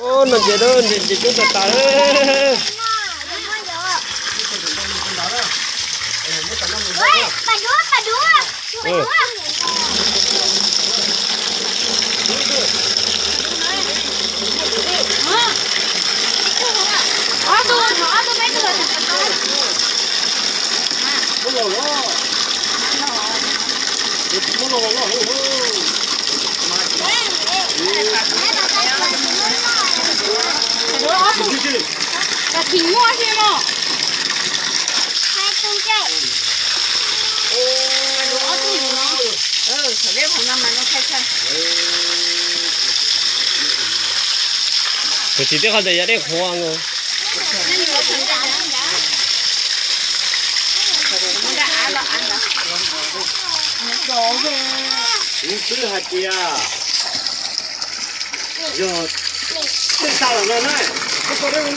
Ub, no ces dub, ces coob tas tas. Tsis muaj li no. Tus tsis tib qhov ntawd yog dej qhuav. Kuv twb hais tias yog tej xa lawm no na, koj